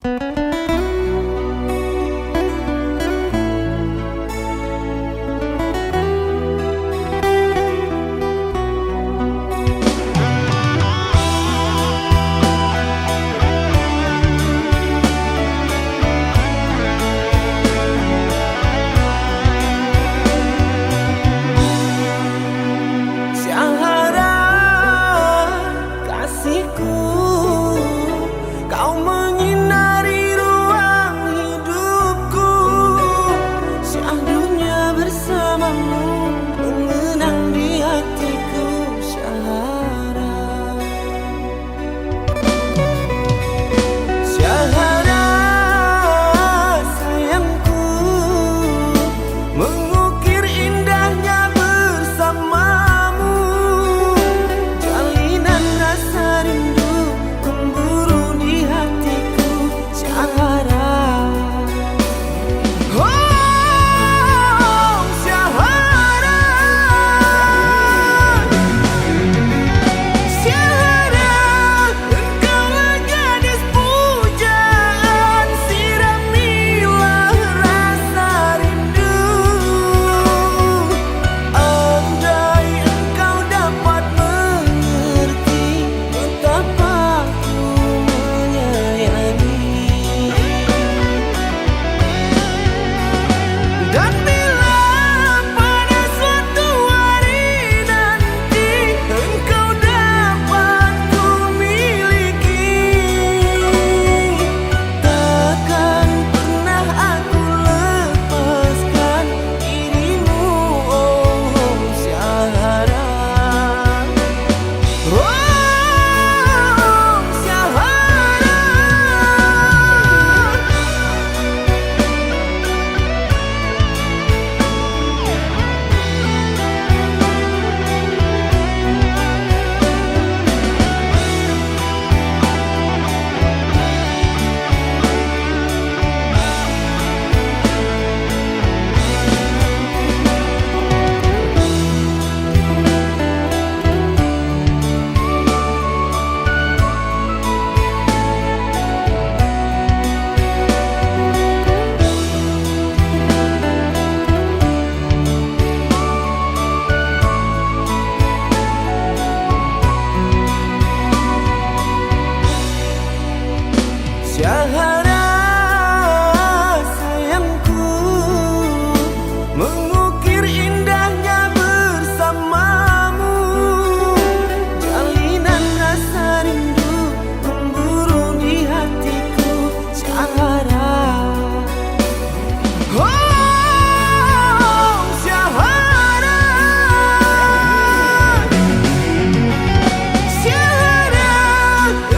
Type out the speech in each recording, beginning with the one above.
Syahara,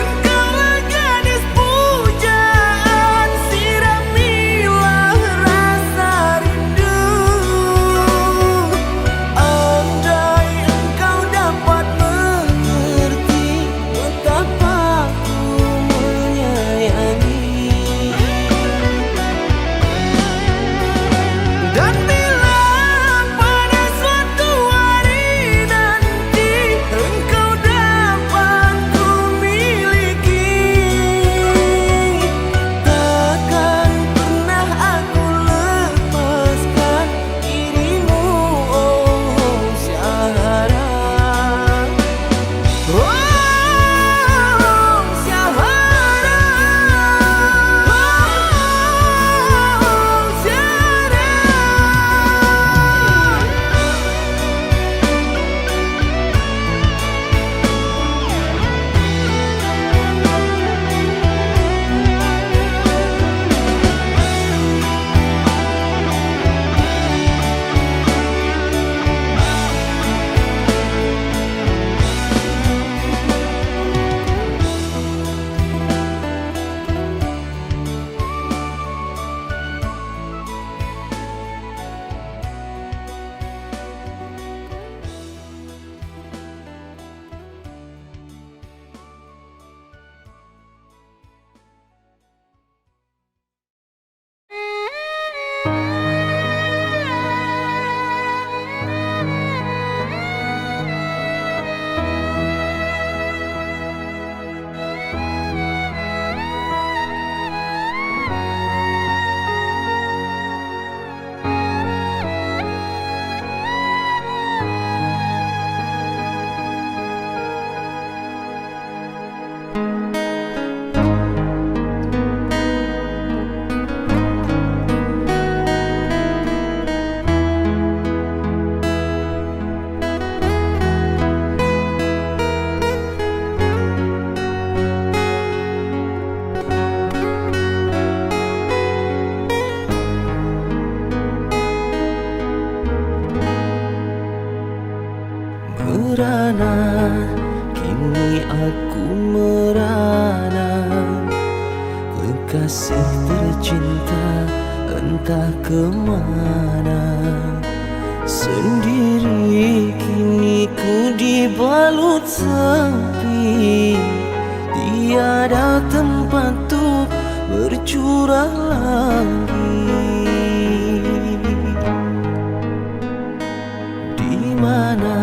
engkaulah gadis pujaan. Kekasih tercinta entah kemana, sendiri kini ku dibalut sepi. Tiada tempat untuk bercurah lagi. Di mana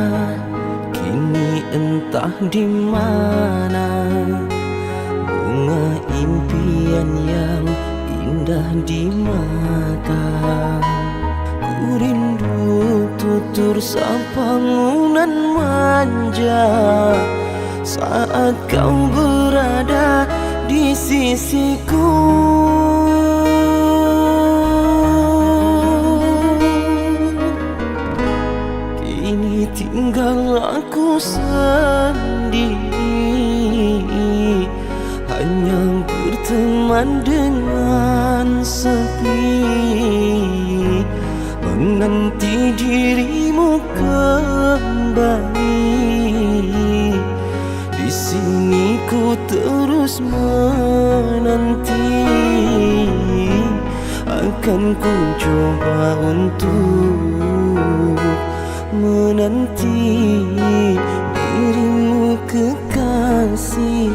kini entah di mana, bunga impian yang indah di mata. Ku rindu tutur sapangunan manja saat kau berada di sisiku. Kini tinggal aku sendiri, hanya berteman dengan sepi, menanti dirimu kembali. Di sini ku terus menanti, akan ku coba untuk menanti dirimu kekasih.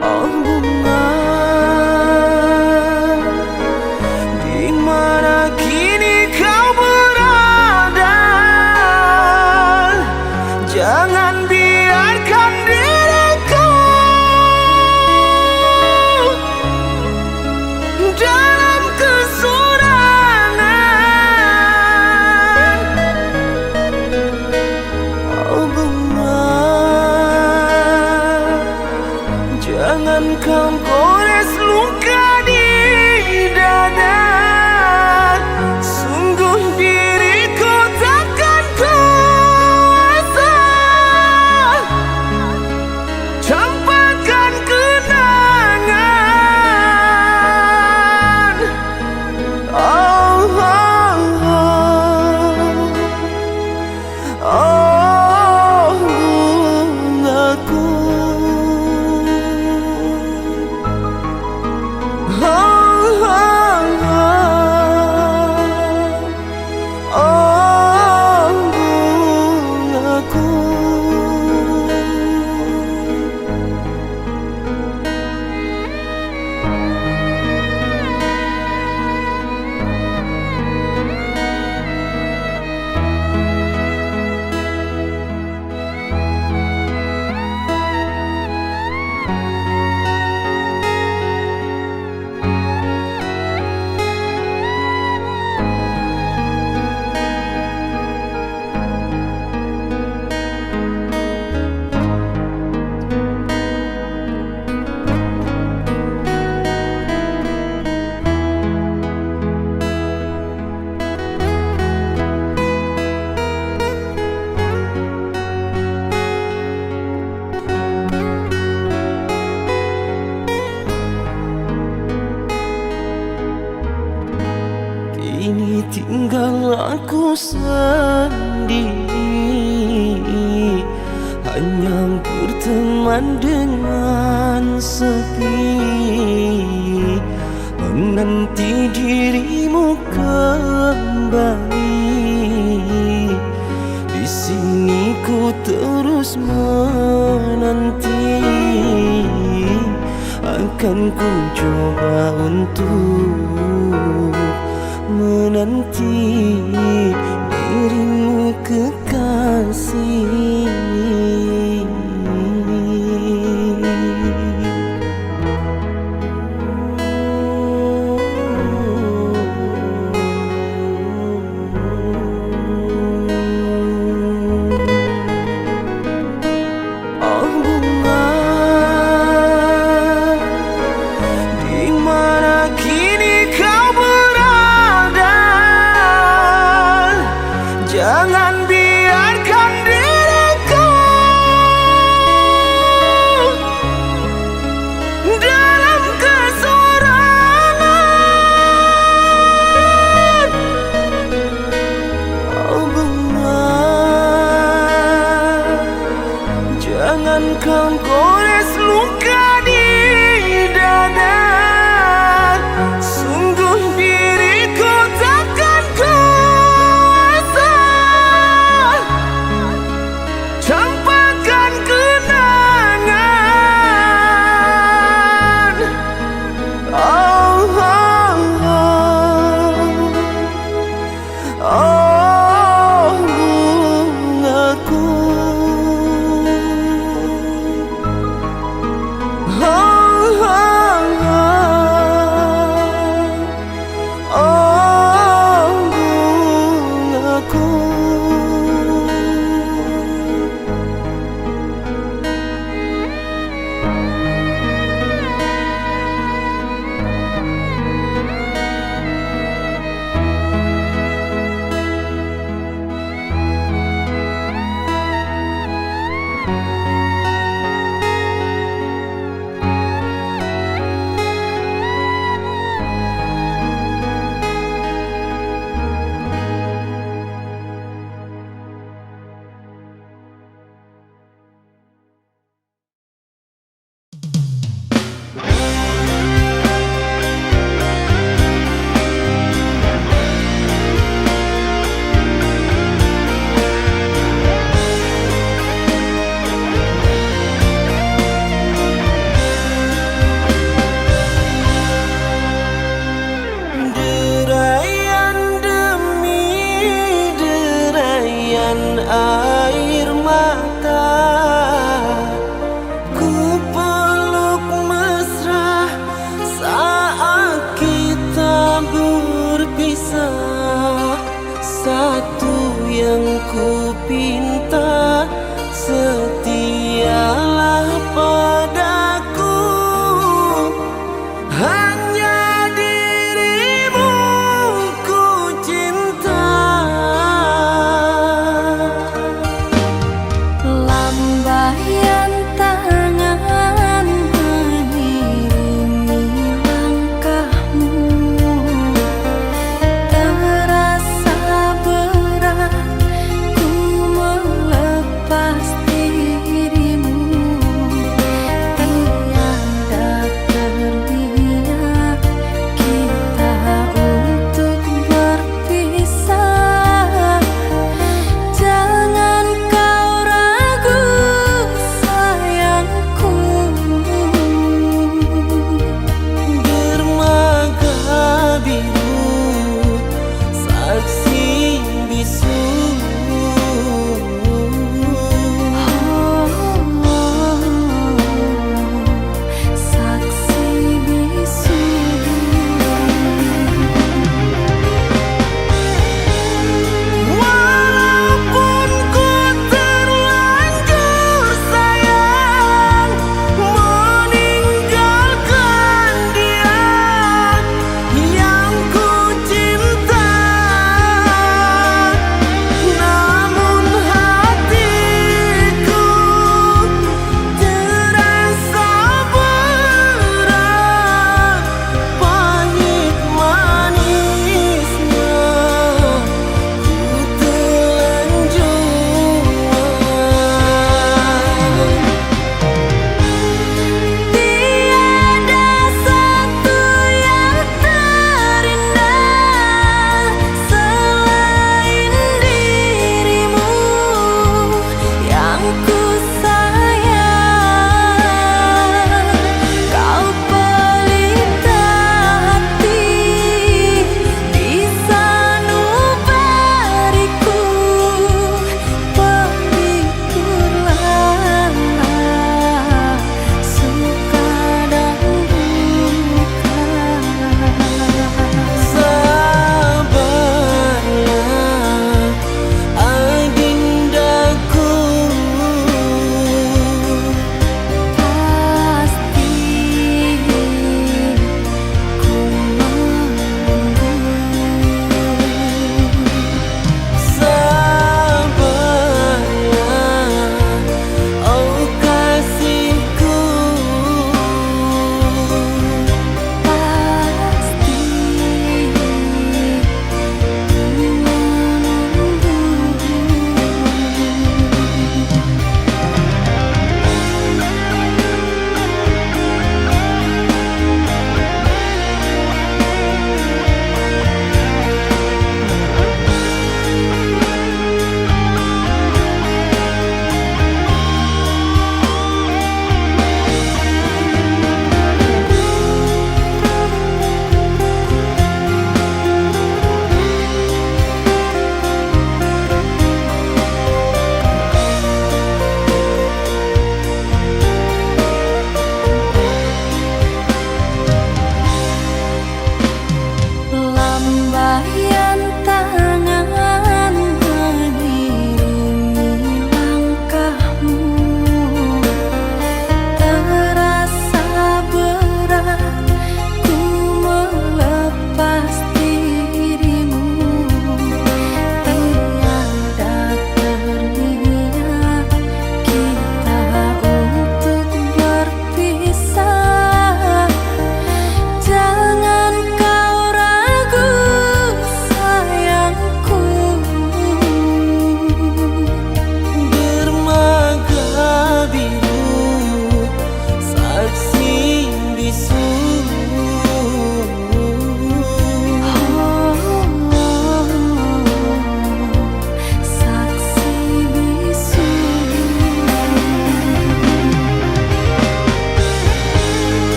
Oh bunga, di mana kini kau berada? Jangan biarkan diriku dalam kesurangan. Oh bunga, jangan kau gores luka di dada. Sungguh diriku takkan kuasa campakkan kenangan. Oh, oh, oh, oh bungaku. Oh, oh, oh, oh bungaku. Kini tinggal aku sendiri, hanya berteman dengan sepi, menanti dirimu kembali. Di sini ku terus menanti, akan ku coba untuk menanti dirimu kekasih. Oh bunga, di mana kini kau berada? Jangan biarkan diriku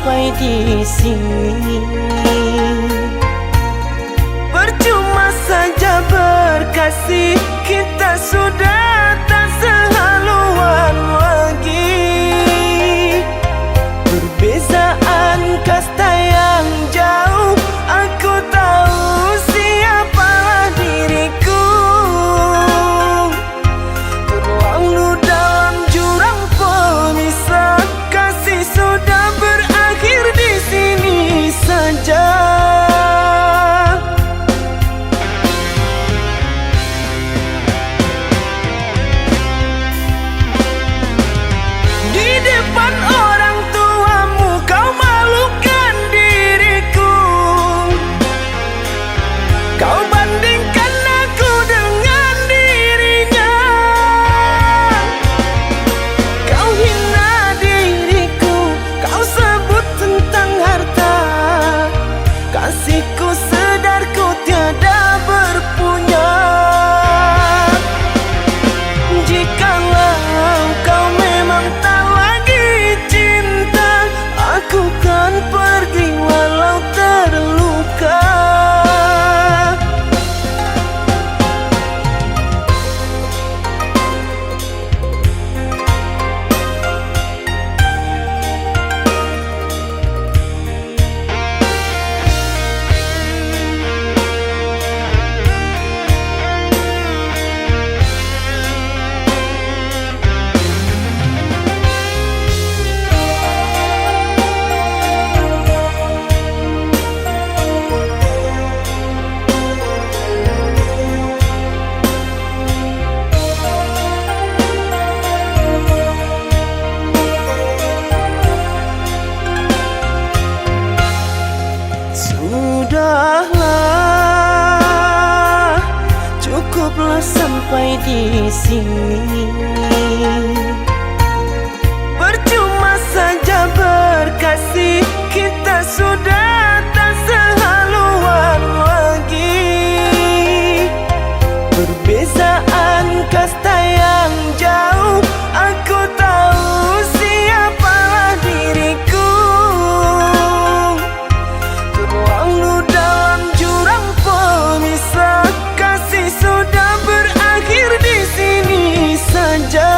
sampai di sini. Percuma saja berkasih, kita sudah tak sehaluan lagi. Perbezaan kasta yang jauh, aku tahu siapalah diriku. Terlalu dalam jurang pemisah, kasih sudah berakhir di sini saja. Di depan orang tuamu kau malukan diriku. Kau bandingkan aku dengan dirinya. Kau hina diriku, kau sebut tentang harta. Kasihku sedarku tiada berpunya. Jikalau kau memang tak lagi cinta, aku kan pergi walau terluka. Sudahlah, cukuplah sampai di sini. Percuma saja berkasih, kita sudah tak sehaluan lagi. Perbezaan kasta yang jauh, aku tahu siapalah diriku. Terlalu dalam jurang pemisah, kasih sudah berakhir di sini saja.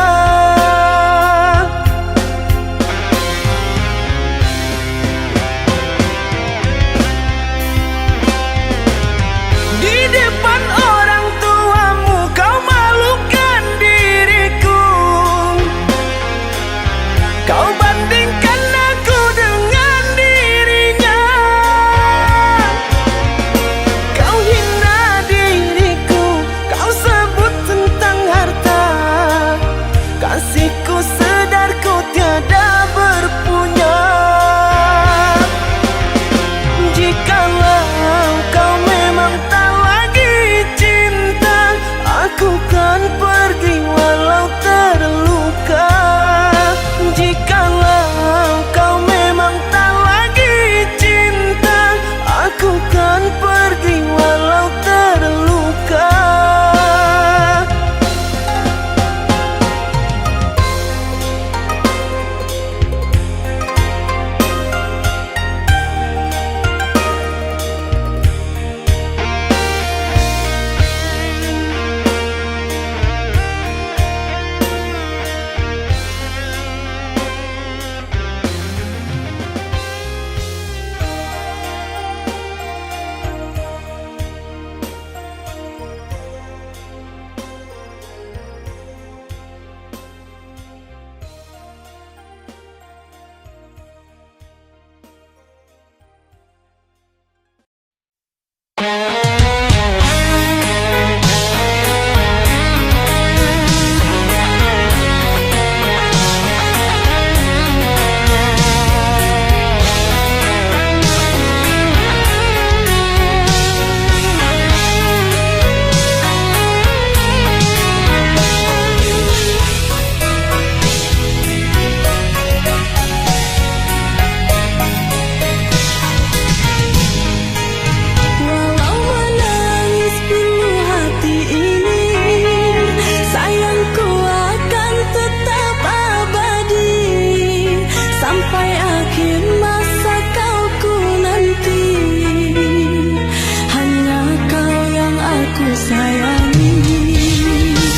sayangi.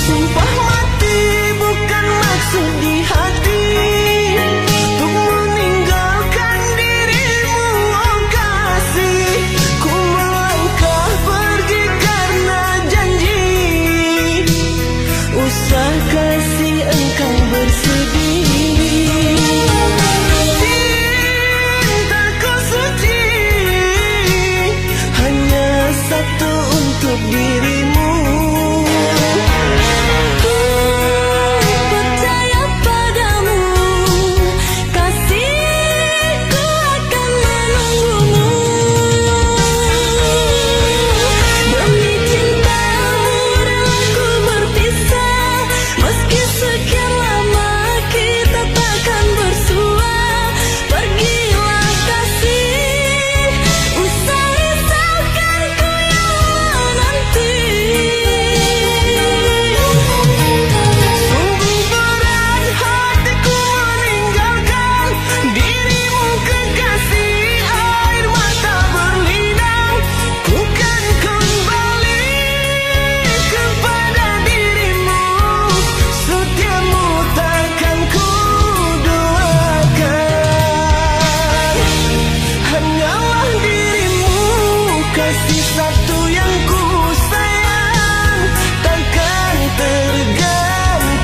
Sumpah mati bukan maksud di hati untuk meninggalkan dirimu, oh kasih. Ku melangkah pergi karena janji. Usah kasih engkau bersedih. Cintaku suci, hanya satu untuk dirimu. Ku percaya padamu, kasihku akan menunggumu. Demi cintamu rela ku berpisah, meski sekian lama kita takkan bersua. Pergilah kasih, usah risaukan ku yang menanti. Sungguh berat hatiku meninggalkan dirimu kekasih. Air mata berlinang, ku kan kembali kepada dirimu. Setiamu takkan ku duakan. Hanyalah dirimu kasih satu yang ku sayang, takkan tergantikan.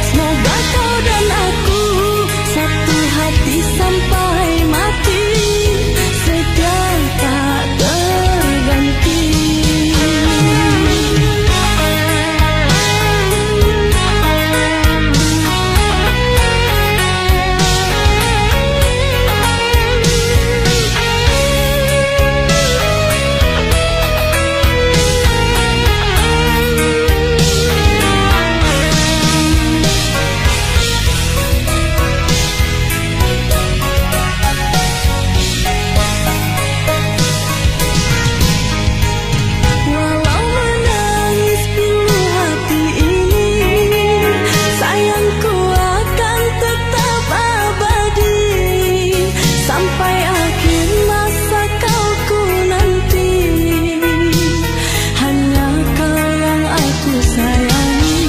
Semoga kau dan aku satu hati sampai mati, setia tak terganti. Walau menangis pilu hati ini, sayangku akan tetap abadi sampai akhir masa kau ku nanti. Hanya kau yang aku sayangi.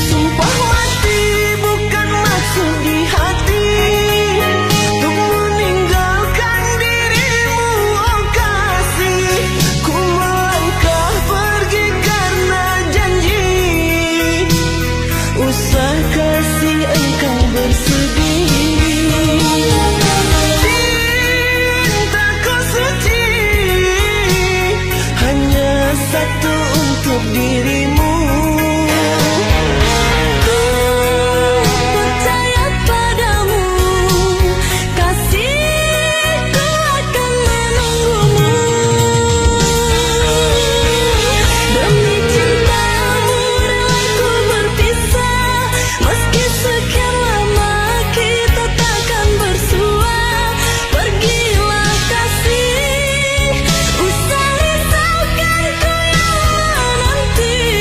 Sumpah mati bukan maksud di hati untuk meninggalkan dirimu, oh kasih. Ku melangkah pergi karena janji. Usah kasih engkau bersedih. Cintaku suci, hanya satu untuk dirimu. Ku percaya padamu, kasihku akan menunggumu. Demi cintamu rela ku berpisah, meski sekian lama kita takkan bersua. Pergilah kasih, usah risaukan ku yang menanti.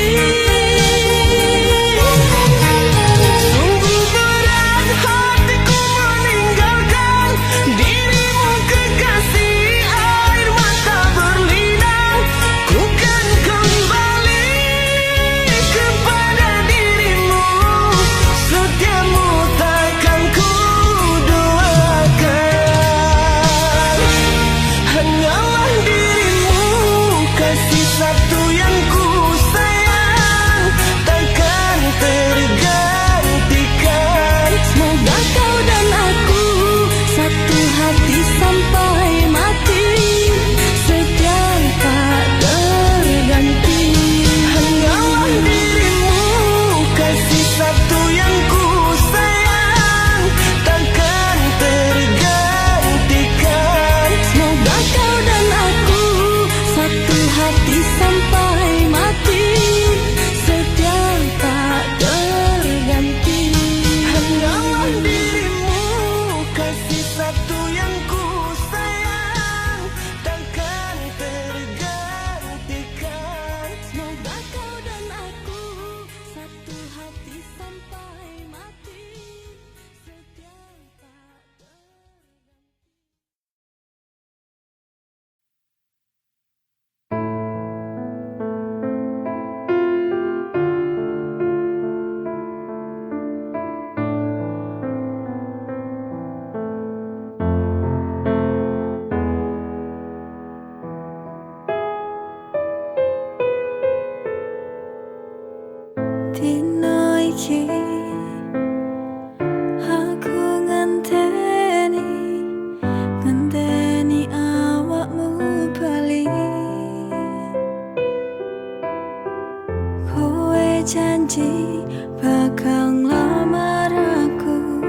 janji bakal nglamar aku,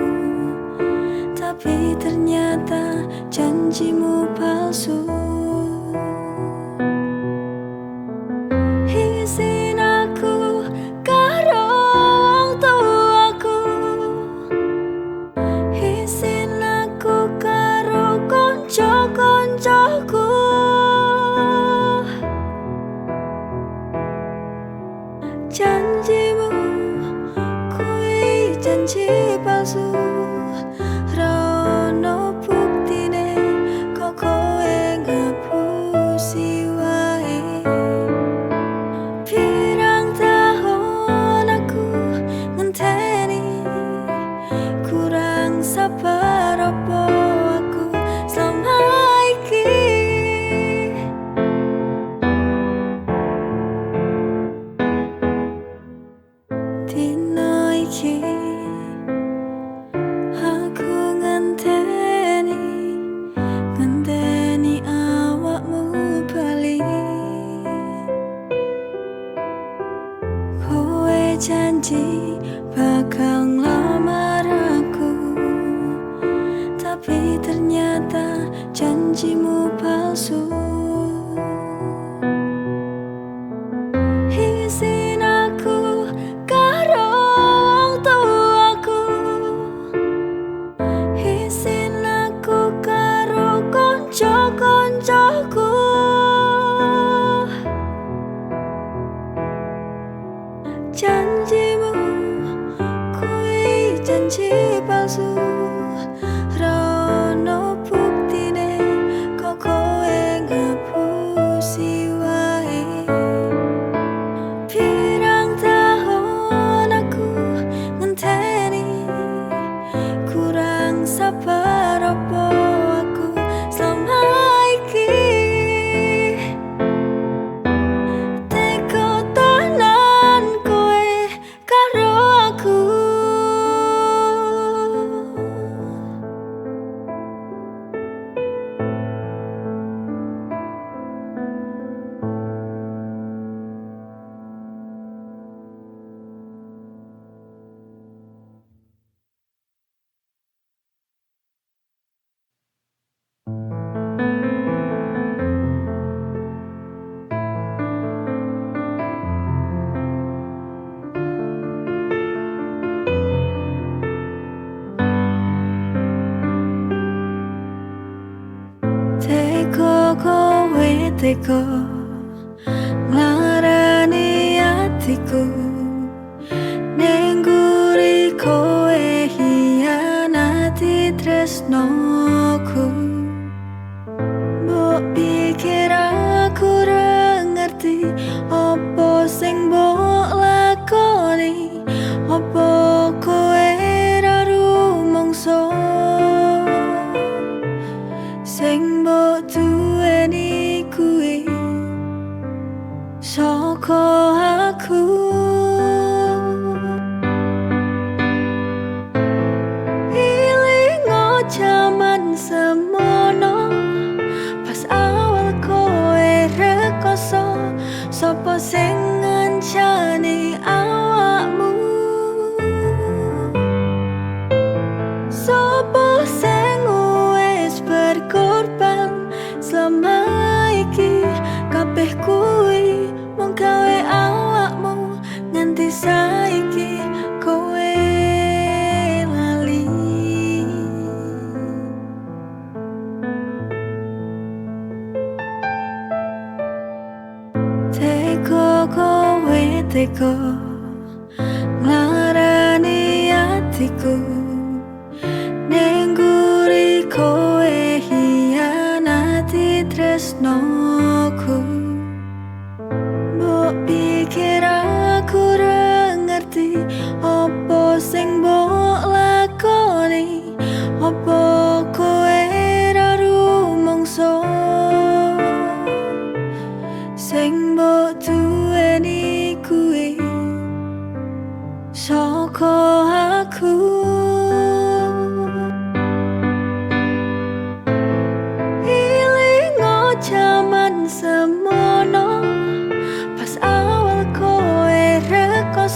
tapi ternyata janjimu palsu. Izin aku karo wong tuaku, izin aku karo konco-koncoku. Janjimu kuwi janji palsu, ra ono buktine kok kowe ngapusi wae. Pirang tahun aku ngenteni, kurang sabar opo aku selama iki. Dino iki aku ngenteni, ngenteni awakmu bali. Kowe janji bakal nglamar aku, tapi ternyata janjimu palsu. Izin aku karo wong tuaku, izin aku karo konco-koncoku. Janjimu kuwi janji palsu, ra ono buktine kok kowe ngapusi wae. Pirang tahun aku ngenteni, kurang sabar opo aku selama iki. Teko tenan kowe karo aku. Teko kowe teko nglarani atiku, ning guri kowe hianati tresnoku. Mbok pikir aku ra ngerti opo sing mbok lakoni, opo kowe ra rumangsa sing mbok duweni kuwi saka aku. Ilingo jaman semono, pas awal kowe rekoso, sapa sing ngancani awakmu? Sapa sing wis berkorban selama iki? Kabeh kuwi mung gawe awakmu nganti saiki kowe lali. Teko kowe teko nglarani atiku, ning guri kowe hianati tresnoku. Mbok pikir aku ra ngerti opo sing mbok lakoni, opo kowe ra rumangsa sing mbok duweni kuwi saka aku. Ilingo jaman semono, pas awal kowe rekoso.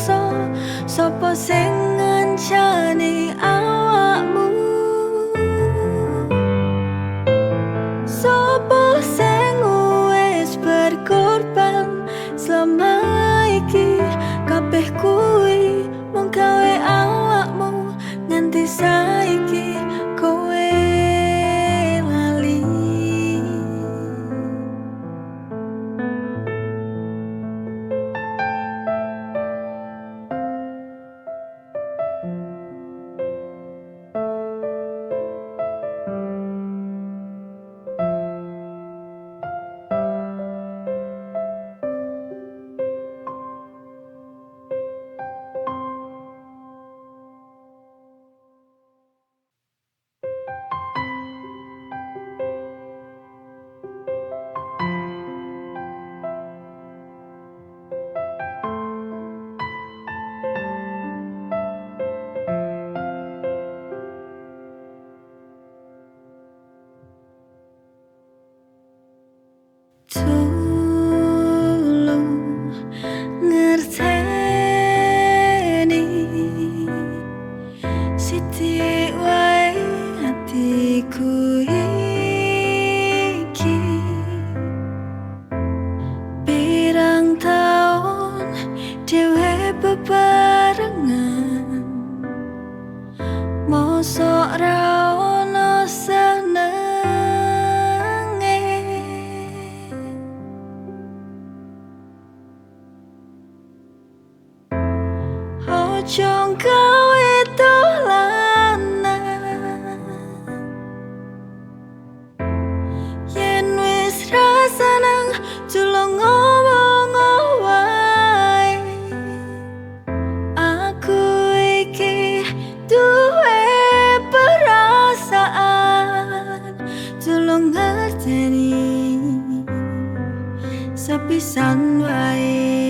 Ojo gawe dolanan. Yen wis ra seneng tulung ngomong wae. Aku iki duwe perasaan, tulung ngerteni sepisan wae.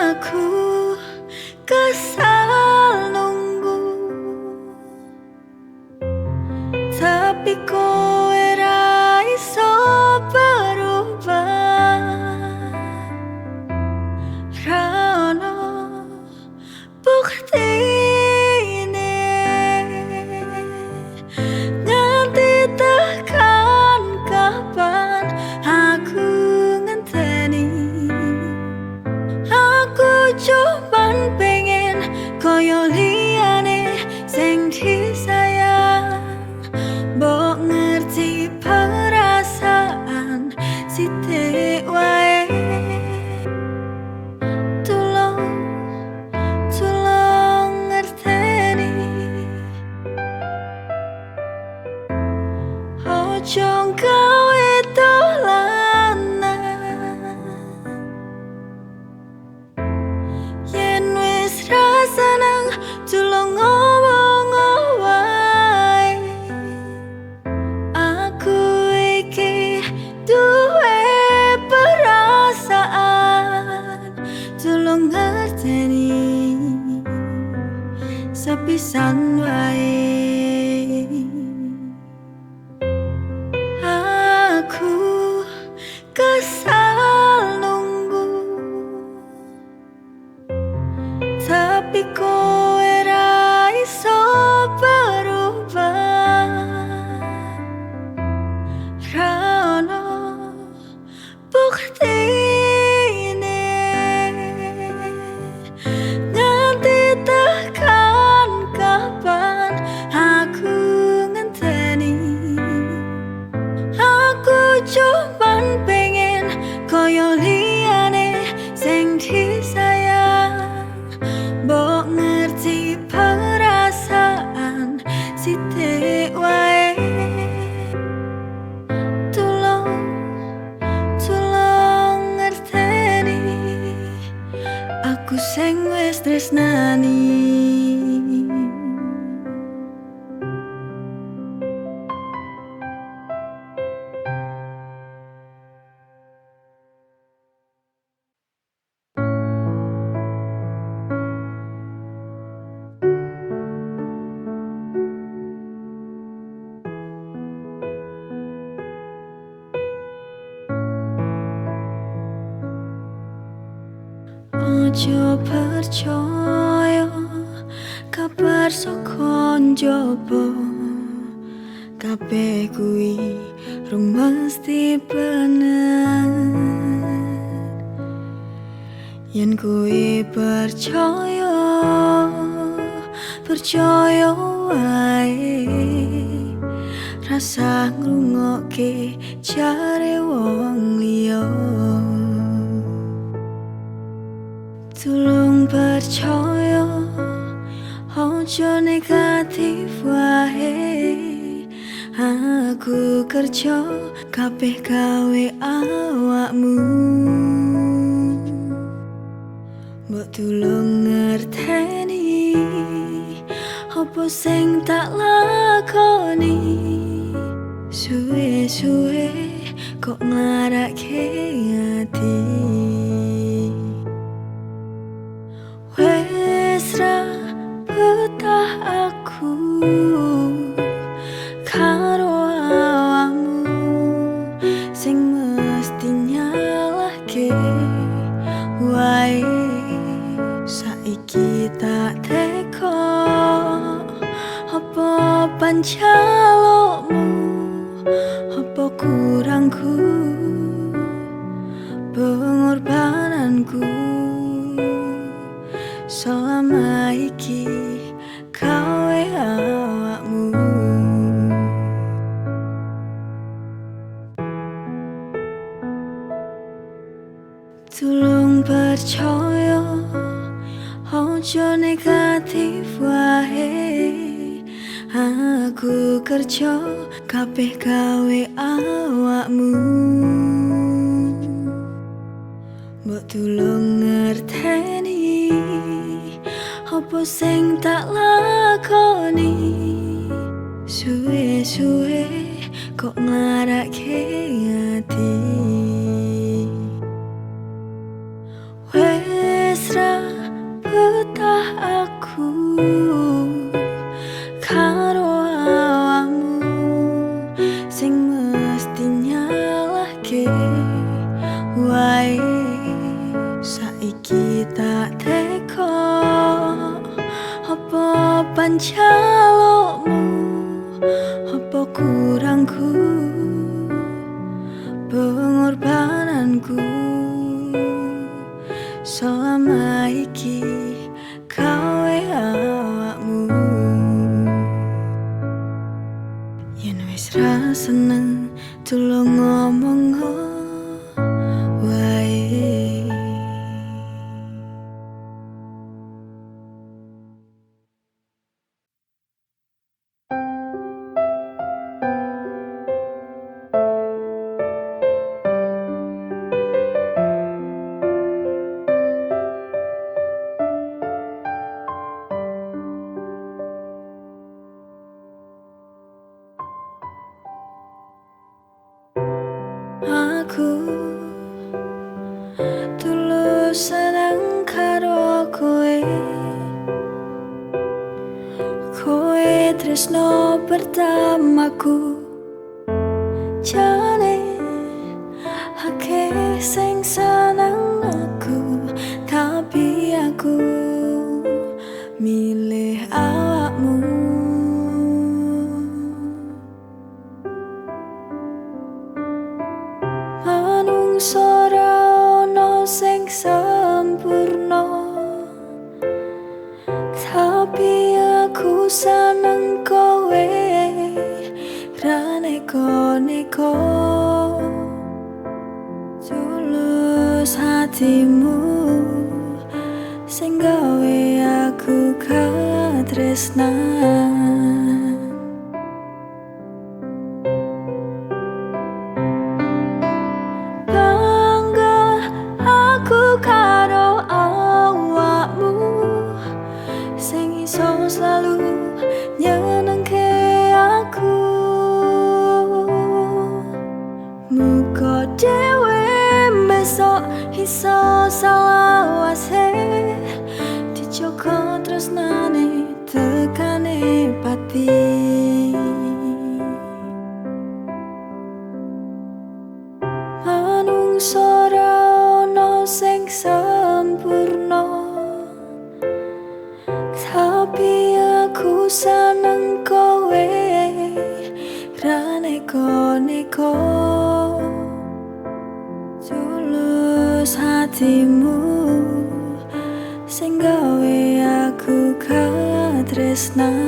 Aku kesal nunggu, tapi kowe ra iso berubah. Ra ono buktine nganti tekan kapan aku ngenteni. Aku cuman pengen koyo liyane sing disayang. Mbok ngerti perasaan sithik wae. Tulung, tulung ngerteni. Ojo gawe dolanan. Yen wis ra seneng tulung ngomong wae. Aku iki duwe perasaan, tulung ngerteni sepisan wae. Aku kesal nunggu, tapi kowe ra iso berubah. Ra ono buktine nganti tekan kapan aku ngenteni. Aku cuman pengen koyo liyane sing disayang. Mbok ngerti perasaan sithik wae. Tulung, tulung ngerteni aku sing wis tresnani. Ojo percaya kabar saka njaba, kabeh kuwi rung mesti bener. Yen kuwi percaya, percaya wae. Rasa ngrungokke jare wong liya. Tulung percaya, ojo negatif wae. Aku kerja kabeh gawe awakmu. Mbok tulung ngerteni apa sing tak lakoni. Suwe-suwe kok nglarake ati. Wes ra betah aku karo awakmu sing mesti nyalahke wae. Saiki tak teko apa panjalukmu, apa kurangku pengorbananku selama iki gawe awakmu. Tulung percaya, ojo negatif wae. Aku kerja kabeh gawe awakmu. Mbok tulung ngerteni apa sing tak lakoni. Suwe-suwe kok nglarake ati. Wes ra betah aku karo awakmu sing mesti nyalahke wae. Saiki tak teko apa panjalukmu, apa kurangku pengorbananku selama iki gawe awakmu. Yen wis ra seneng tulung ngomong wae. Aku tulus seneng karo kowe, kowe tresno pertamaku. Jane akeh sing seneng aku, tapi aku milih awakmu. Manungsa ra ono sing sempurna, tapi aku seneng kowe ra neko-neko. Tulus hatimu sing gawe aku katresnan. Bangga aku karo awakmu sing iso selalu nyenengke aku. Muga dhewe besok iso salawase, dijogo tresnane tekane pati. Manungsa ra ono sing sempurna, tapi aku seneng kowe ra neko-neko. Tulus hatimu sing gawe aku katresnan.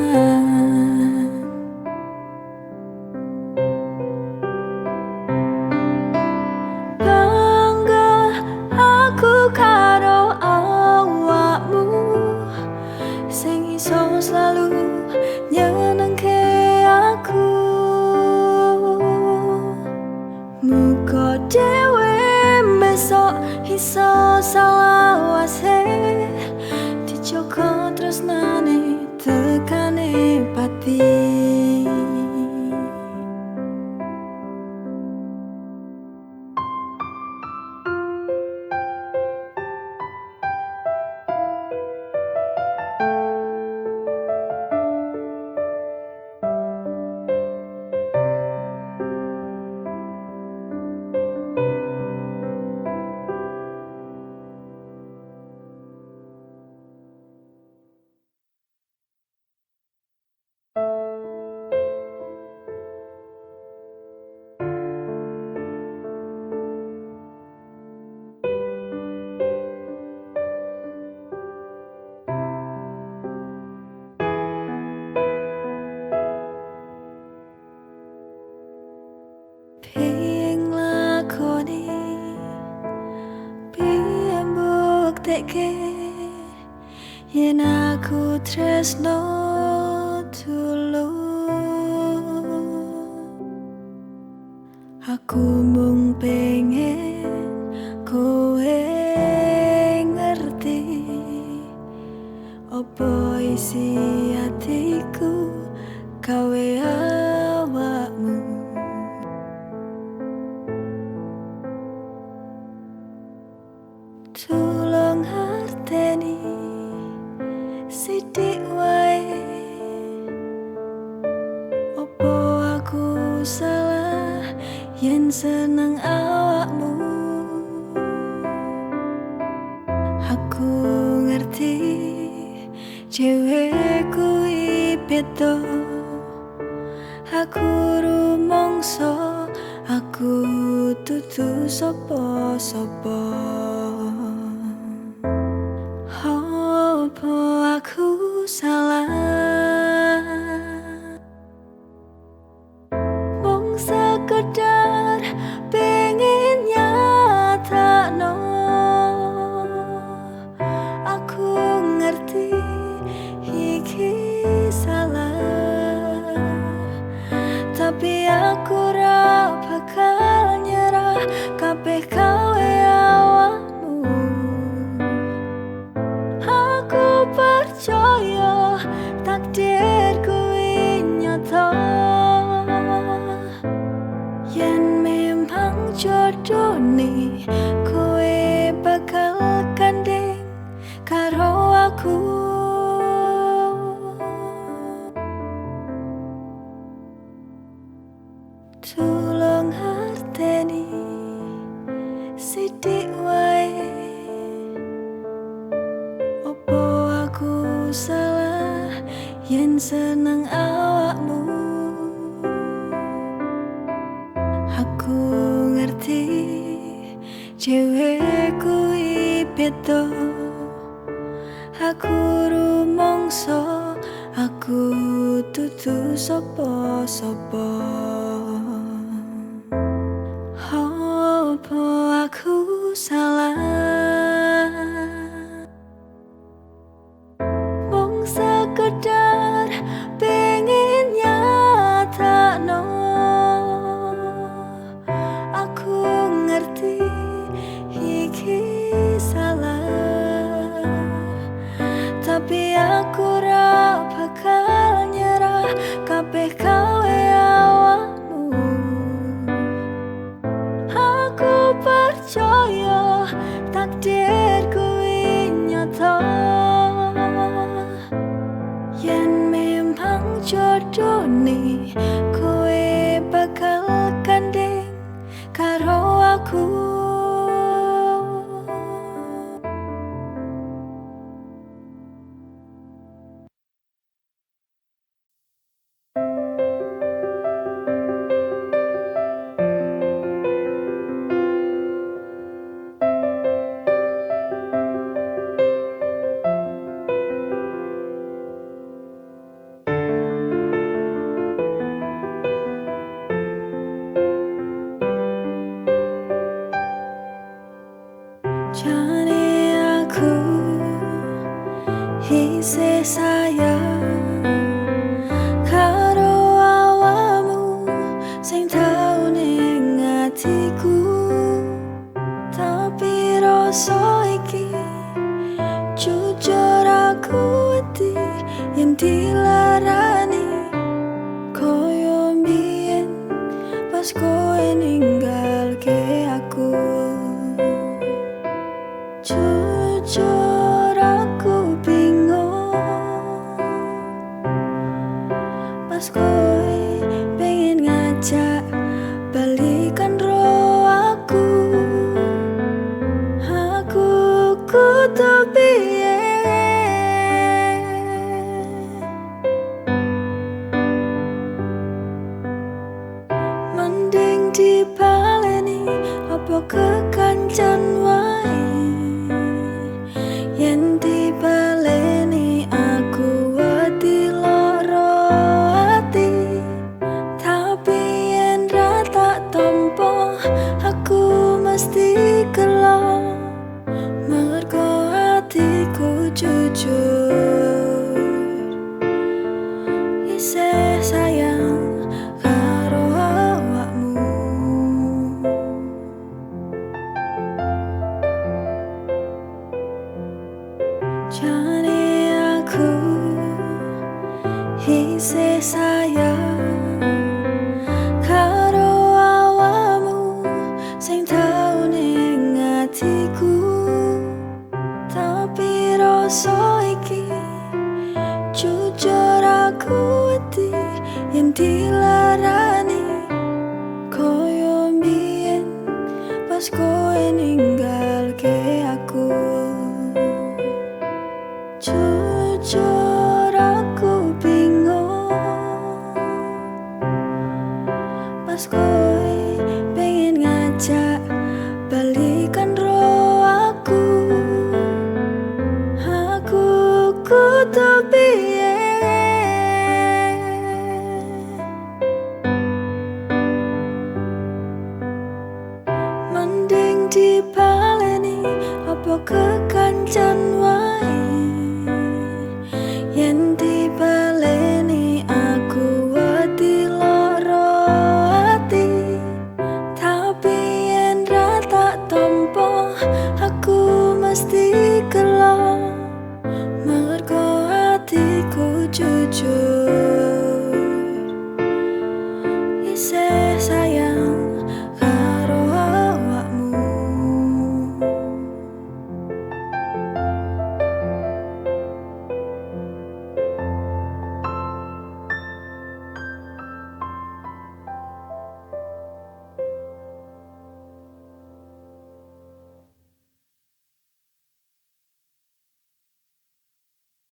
Bangga aku karo awakmu sing iso selalu nyenengke aku. Muga dhewe besok iso salawase, dijogo tresnane tekane pati. buktekke yen aku tresno tulus. Aku mung pengen kowe ngerti opo isi atiku gawe awakmu. Tulung harteni sithik wae, opo aku salah yen seneng awakmu. Aku ngerti dhewe kuwi beda, aku rumangsa aku dudu sapa-sapa. Opo aku salah mung sekedar pengen nyatakno. Aku ngerti iki salah, tapi aku ra bakal nyerah kabeh gawe awakmu. Aku percaya takdir kuwi nyata, yen memang jodone kowe bakal gandeng karo aku. Tulung harteni sithik wae, opo aku salah yen seneng awakmu. Aku ngerti dhewe kuwi beda, aku rumangsa aku dudu sapa-sapa. Opo aku salah mung sekedar pengen nyatakno. Aku ngerti iki salah, tapi aku ra bakal nyerah kabeh gawe awakmu. Aku percaya takdir kuwi nyata, yen memang jodone kowe bakal gandeng karo aku. Jane aku isih sayang karo awakmu sing tau ning atiku, tapi rasa iki jujur aku wedi yen dilarani koyo mbiyen pas kowe ninggalke aku. Jujur aku bingung pas kowe pengen ngajak balikan ro aku. Aku kudu piye? Mending dibaleni apa kekancan wae. Yen dibaleni aku wedi lara ati, tapi yen ra tak tampa aku mesti gelo. Mergo atiku, tapi rasa iki jujur aku wedi yen dilarani koyo mbiyen pas kowe ninggalke aku. Jujur aku bingung pas kowe pengen ngajak balikan ro aku. Aku kudu piye? Mending dibaleni apa kekasihku.